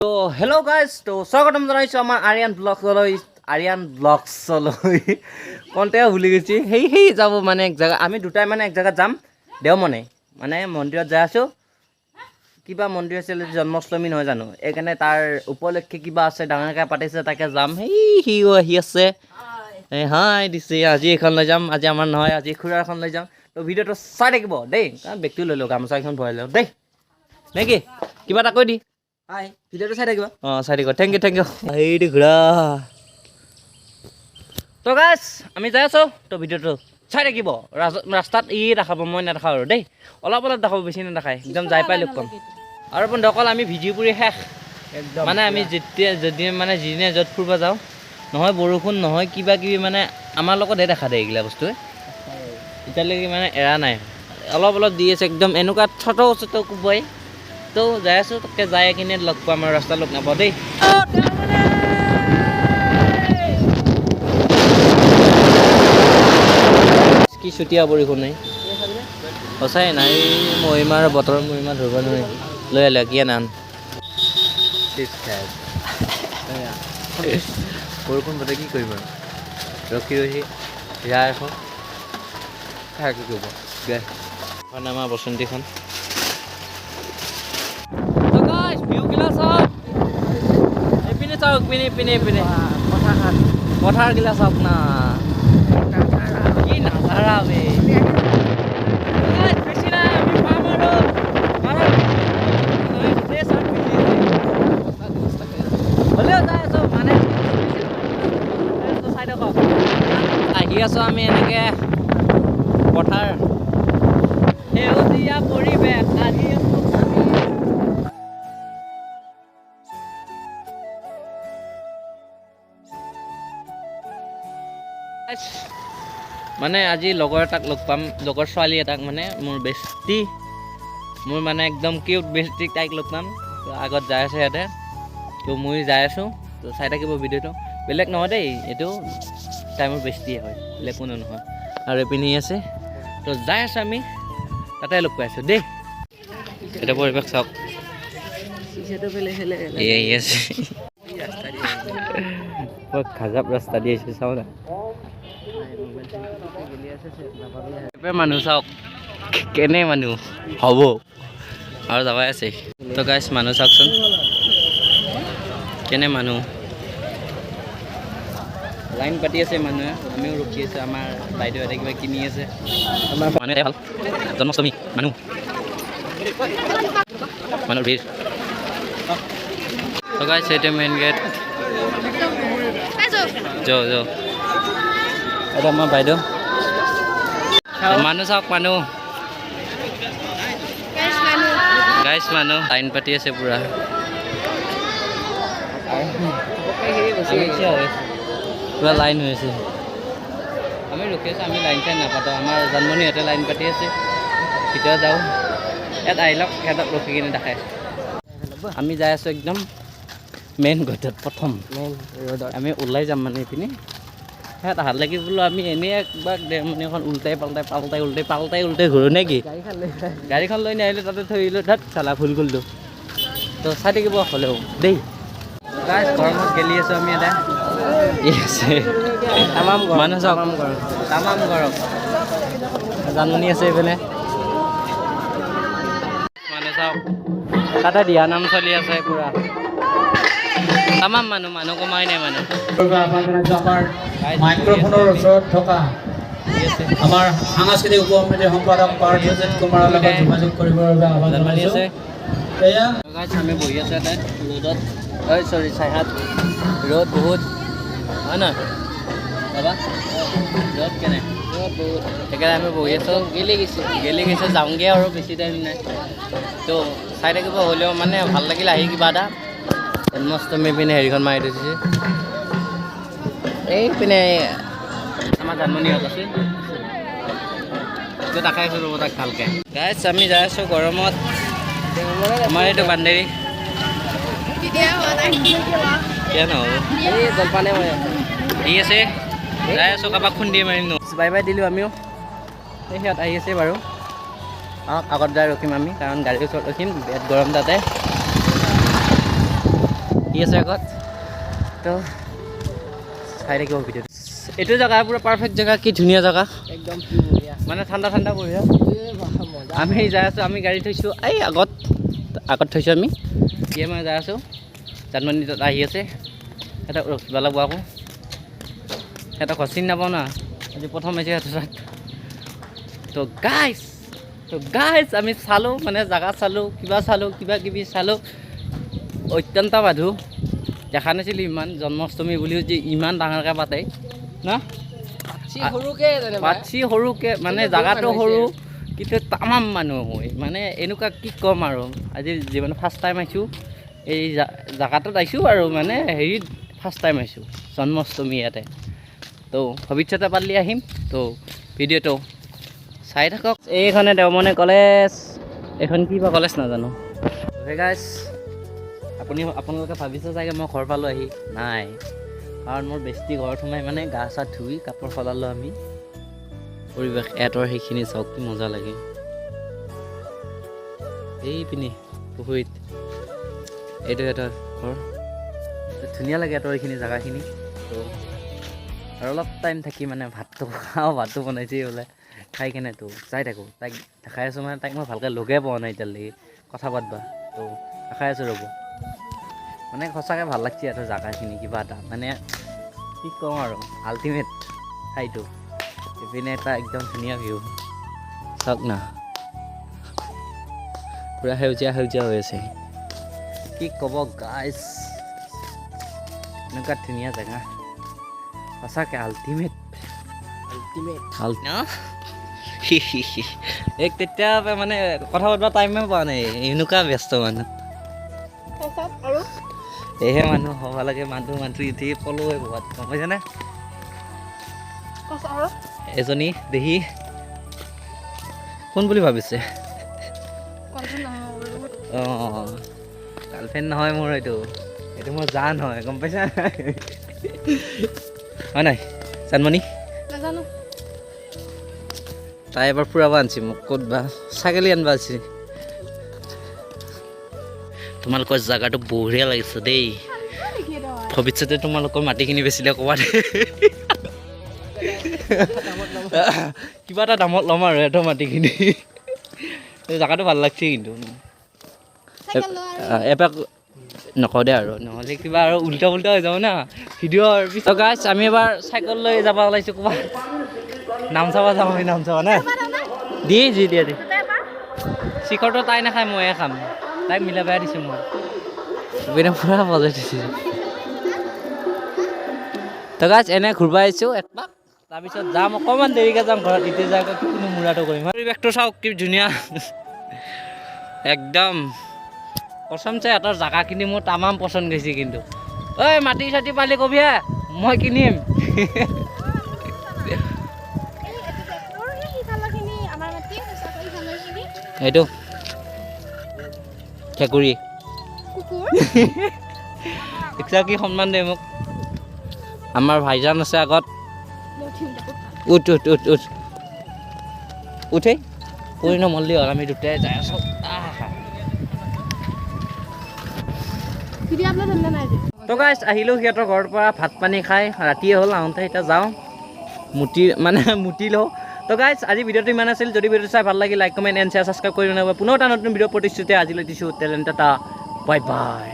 তো hello' guys, তো স্বাগতম জনাইছোঁ আমাৰ আৰিয়ান ব্লগছলৈ। আৰিয়ান ব্লগছলৈ কওঁতে ভুলি গৈছে। সেই সেই যাব মানে এক জেগা, আমি দুটাই মানে এক জেগাত যাম। দেওমনে মানে মন্দিৰত যাই আছোঁ। কিবা মন্দিৰ আছিল, জন্মাষ্টমী নহয় জানো? সেইকাৰণে তাৰ উপলক্ষে কিবা আছে, ডাঙৰকৈ পাতিছে, তাকে যাম। সেই সিও আহি আছে, এই হাই দিছে। আজি এইখন লৈ যাম, আজি আমাৰ নহয়, আজি খুৰাৰ এখন লৈ যাম। তো ভিডিঅ'টো চাই থাকিব দেই। কাৰণ বেগটো লৈ লওঁ, গামোচা এখন ভৰাই লওঁ দেই। নে কি, কিবা এটা কৈ দি। হাই, ভিডিঅ'টো চাই থাকিব। অঁ, চাই থাকিব। Thank U, thank U. সেইটো ঘূৰা। তো গাইছ, আমি যাই আছোঁ, তো ভিডিঅ'টো চাই থাকিব। ৰাস্তাত ই দেখাব, মই নেদেখাওঁ আৰু দেই। অলপ অলপ দেখাব, বেছি নেদেখায়। একদম যাই পাই লগ পাম। আৰু বন্ধুসকল, আমি ভিজি পুৰি শেষ। একদম। মানে আমি যেতিয়া যদি মানে যিদিনা য'ত ফুৰিব যাওঁ, নহয় বৰষুণ, নহয় কিবা কিবি, মানে আমাৰ লগতহে দেখা দিয়ে এইগিলা বস্তুৱে। এতিয়ালৈকে মানে এৰা নাই, অলপ অলপ দি আছে, একদম এনেকুৱা ছটো ছটো কোবাই। তো যাই আছোঁ, তাকে যাই কিনে লগ পাম আৰু ৰাস্তা লগ নাপাওঁ দেই। কি চুটীয়া বৰষুণ নাই, সঁচাই নাই। মহিমাৰ বতৰৰ মহিমা ধৰিব নোৱাৰি। লৈ আহিলে কি আনান। বৰষুণ বতৰ, কি কৰিম আৰু? ৰখি ৰখি যাই আছোঁ। খাই কি কৰিব। দে এখন আমাৰ বসন্তীখন। ভিউগিলা চাওক, এইপিনে চাওক, ইপিনে ইপিনে ইপিনে পথাৰগিলা চাওক না, কি নাজাৰা বে। Guys, বেছি নাই, আমি পাম আৰু। কাৰণ গোটেই চাৰ্ট পিন্ধি হ'লেও যাই আছোঁ, মানে চাই থাকক। আহি আছোঁ আমি এনেকে, পথাৰ, সেউজীয়া পৰিৱেশ, আহি আছোঁ আমি। Guys, মানে আজি লগৰ এটাক লগ পাম, লগৰ ছোৱালী এটাক, মানে মোৰ বেষ্টি, মোৰ মানে একদম কিউট বেষ্টি, তাইক লগ পাম। তো আগত যাই আছে সিহঁতে, তো মই যাই আছোঁ। তো চাই থাকিব ভিডিঅ'টো। বেলেগ নহয় দেই, এইটো তাই মোৰ বেষ্টিয়ে হয়, বেলেগ কোনো নহয়। আৰু এইপিনে আছে। তো যাই আছোঁ আমি, তাতে লগ পাই আছোঁ দেই। এটা পৰিৱেশ চাওক। এই আহি আছে, বৰ খাজাপ ৰাস্তা দি আহিছে, চাওঁ না। এপে মানুহ চাওক, কেনে মানুহ হ'ব আৰু যাবাই আছে। তো গাইছ, মানুহ চাওকচোন, কেনে মানুহ, লাইন পাতি আছে মানুহে। আমিও ৰখি আছোঁ। আমাৰ বাইদেউহঁতে কিবা কিনি আছে। আমাৰ মানুহ এটাই ভাল, জন্মাষ্টমী, মানুহ মানুহৰ ভিৰ। তো গাইছ, এইটো মেইন গেট। যাওঁ যাওঁ। এইটো আমাৰ বাইদেউ। মানুহ চাওক, মানুহ। গাইছ, মানুহ লাইন পাতি আছে পুৰা। আমি থিয় হৈ আছোঁ, পুৰা লাইন হৈ আছে। আমি ৰখি আছোঁ, আমি লাইন চাইন নাপাতোঁ। আমাৰ জানমণিহঁতে লাইন পাতি আছে। ভিতৰত যাওঁ, ইয়াত আহি লওক, সিহঁতক ৰখি কিনে দেখাই আছোঁ। আমি যাই আছোঁ একদম মেইন গেটত প্ৰথম। মেইন ৰোডত। আমি ওলাই যাম মানে এইপিনে। সিহঁত অহাৰ লাগি বোলো আমি এনেই একবাৰ মানে এখন উল্টাই পাল্টাই পাল্টাই উল্টাই পাল্টাই উল্টাই ঘূৰোঁ নে কি? গাড়ীখন লৈ গাড়ীখন লৈ নাহিলে, তাতে থৈ আহিলোঁ। ধেত চালা, ভুল কৰিলোঁ। তো চাই থাকিব হ'লেও দেই। গাইছ, গৰমত গেলি আছোঁ আমি এটা। এই আছে। তামাম গৰম। মানুহ চাওক। তামাম গৰম। তামাম গৰম। জানমণি আছে এইপিনে। মানুহ চাওক, তাতে দিহা নাম চলি আছে পুৰা। তামাম মানুহ, মানুহ কমাই নাই মানুহ। আহ্বান জনাইছোঁ আমাৰ মাইক্ৰফোনৰ ওচৰত থকা ঠিক আছে। আমাৰ সাংস্কৃতিক উপসমিতিৰ সম্পাদক পাৰ্থজিত কুমাৰৰ লগত যোগাযোগ কৰিবৰ বাবে আহ্বান জানমণি জনাইছোঁ। আছে। এয়া। গাইছ, আমি বহি আছোঁ ইয়াতে ৰ'দত, ঐ চৰি, ছায়াত। ৰ'দ বহুত হয় নহয় বাবা? ৰ'দ কেনে? ৰ'দ বহুত। সেইকাৰণে আমি বহি আছোঁ। গেলি গৈছে। গেলি গৈছে, যাওঁগৈ আৰু, বেছি টাইম নাই। তো চাই থাকিব হ'লেও, মানে ভাল লাগিল আহি কিবা এটা। জন্মাষ্টমী পিনে হেৰিখন মাৰি থৈছে। এইপিনে আমাৰ জানমণিহঁত আছে। তো দেখাই আছোঁ, ৰ'ব তাক ভালকৈ। গাইছ, আমি যাই আছোঁ গৰমত। আমাৰ এইটো বান্দেৰী কিয় নহ'ব? এই জলপানে মই ঠিক আছে, যাই আছোঁ। কাৰোবাক খুন্দি মাৰিম ন। বাই বাই দিলোঁ আমিও। এই সিহঁত আহি আছে বাৰু। আমাক আগত যাই ৰখিম আমি, কাৰণ গাড়ীৰ ওচৰত ৰখিম, বিৰাট গৰম তাতে। আছে আগত। তো চাই থাকিব ভিডিঅ'টো। এইটো জেগা পূৰা পাৰফেক্ট জেগা, কি ধুনীয়া জেগা, একদম বঢ়িয়া, মানে ঠাণ্ডা ঠাণ্ডা বঢ়িয়া। আমি যাই আছোঁ, আমি গাড়ী থৈছোঁ এই আগত আগত থৈছোঁ আমি। এতিয়া মই যাই আছোঁ, জানমণি তাত আহি আছে, সিহঁতক ৰখিব লাগিব আকৌ, সিহঁতক ঘৰ চিনি নাপাওঁ না, আজি প্ৰথম আহিছে সিহঁতৰ তাত। তো গাইজ আমি চালোঁ, মানে জেগা চালোঁ, কিবা চালোঁ, কিবা কিবি চালোঁ। অত্যন্ত বাধু দেখা নাছিলোঁ ইমান জন্মাষ্টমী বুলিও যে ইমান ডাঙৰকৈ পাতে না। পাতছি সৰুকৈ মানে জেগাটো সৰু, কিন্তু তামাম মানুহ হয়, মানে এনেকুৱা কি ক'ম আৰু। আজি জীৱনত ফাৰ্ষ্ট টাইম আহিছোঁ এই জেগাটোত আহিছোঁ আৰু, মানে হেৰিত ফাৰ্ষ্ট টাইম আহিছোঁ জন্মাষ্টমী ইয়াতে। তো ভৱিষ্যতে পাৰিলে আহিম। তো ভিডিঅ'টো চাই থাকক। এইখনে দেওমনে কলেজ, এইখন কি বা কলেজ নাজানো। গাইজ, আপোনালোকে ভাবিছে চাগে মই ঘৰ পালোঁ আহি, নাই, কাৰণ মোৰ বেষ্টি ঘৰত সোমাই মানে গা চা ধুই কাপোৰ সলালোঁ আমি। পৰিৱেশ এহঁতৰ সেইখিনি চাওক কি মজা লাগে। এইপিনে পুখুৰীত এইটো এটা ঘৰ, ধুনীয়া লাগে এহঁতৰ এইখিনি জেগাখিনি। তো আৰু অলপ টাইম থাকি মানে ভাতটো খাওঁ, ভাতটো বনাইছে বোলে, খাই কেনে তো যাই থাকোঁ। তাইক দেখাই আছোঁ, মানে তাইক মই ভালকৈ লগে পোৱা নাই এতিয়ালৈকে কথা পাতবা, তো দেখাই আছোঁ ৰ'ব। মানে সঁচাকৈ ভাল লাগছে ইয়াতে জেগাখিনি, কিবা এটা মানে কি কওঁ আৰু, আল্টিমেট ঠাইটো। এইপিনে এটা একদম ধুনীয়া ভিউ চাওক না, পূৰা সেউজীয়া সেউজীয়া হৈ আছে। কি ক'ব গাইজ, এনেকুৱা ধুনীয়া জেগা, সঁচাকৈ আল্টিমেট। আল্টিমেট। ন এক তেতিয়া মানে কথা পাতিব টাইমে পোৱা নাই, এনেকুৱা ব্যস্ত মানুহ। এইহে মানুহ হ'ব লাগে, মানুহ মানুহ উঠি পলোৱে বহুত, গম পাইছেনে? এজনী দেহি কোন বুলি ভাবিছে? অঁ, গাৰ্লফ্ৰেণ্ড নহয় মোৰ, এইটো এইটো মোৰ জান হয়, গম পাইছা হয় নাই জানমণি? তাই এবাৰ ফুৰাব আনছি মোক, ক'ত বা ছাগলী আনিব আনছি। তোমালোকৰ জেগাটো বঢ়িয়া লাগিছে দেই। ভৱিষ্যতে তোমালোকৰ মাটিখিনি বেচিলে ক'ৰবাত কিবা এটা দামত ল'ম আৰু সিহঁতৰ মাটিখিনি। এই জেগাটো ভাল লাগছে কিন্তু। এপাক নকওঁ দে আৰু, নহ'লে কিবা আৰু উল্টা পুল্টা হৈ যাব না ভিডিঅ'ৰ পিছত। গাইছ, আমি এবাৰ চাইকেল লৈ যাব ওলাইছোঁ ক'ৰবাত, নাম চাব যাম আমি, নাম চাব নে দি যি দিয়া দি। শিখৰটো তাই নাখায়, ময়ে খাম, তাইক মিলাই বেয়া দিছোঁ মই, পূৰা বজাই দিছোঁ। তো গাইছ, এনে ঘূৰিব আহিছোঁ একপাক, তাৰপিছত যাম অকণমান দেৰিকৈ যাম ঘৰত। এতিয়া যাই কোনো মূৰাটো কৰিম। পৰিৱেশটো চাওক কি ধুনীয়া একদম। কচমছে সিহঁতৰ জেগাখিনি মোৰ তামাম পচন্দ গৈছে কিন্তু। ঐ মাটি চাটি পালি কবি হা, মই কিনিম। এইটো ঠেকুৰি কি সন্মান দে মোক। আমাৰ ভাইজান আছে আগত। উঠ উঠ উঠ উঠ উঠেই পৰি নমল্লি হ'ল, আমি দুটাই যাই আছোঁ। তো গাইছ, আহিলোঁ সিহঁতৰ ঘৰৰ পৰা ভাত পানী খাই, ৰাতিয়ে হ'ল আহোঁতে, এতিয়া যাওঁ মুতি মানে মুতি লওঁ। তো গাইছ, আজি ভিডিঅ'টো ইমান আছিল। যদি ভিডিঅ'টো চাই ভাল লাগিল like, comment and share, subscribe কৰি নল'ব। পুনৰ এটা নতুন ভিডিঅ' প্ৰতিশ্ৰুতি আজিলৈ দিছোঁ। টেলেণ্ট এটা, বাই বাই।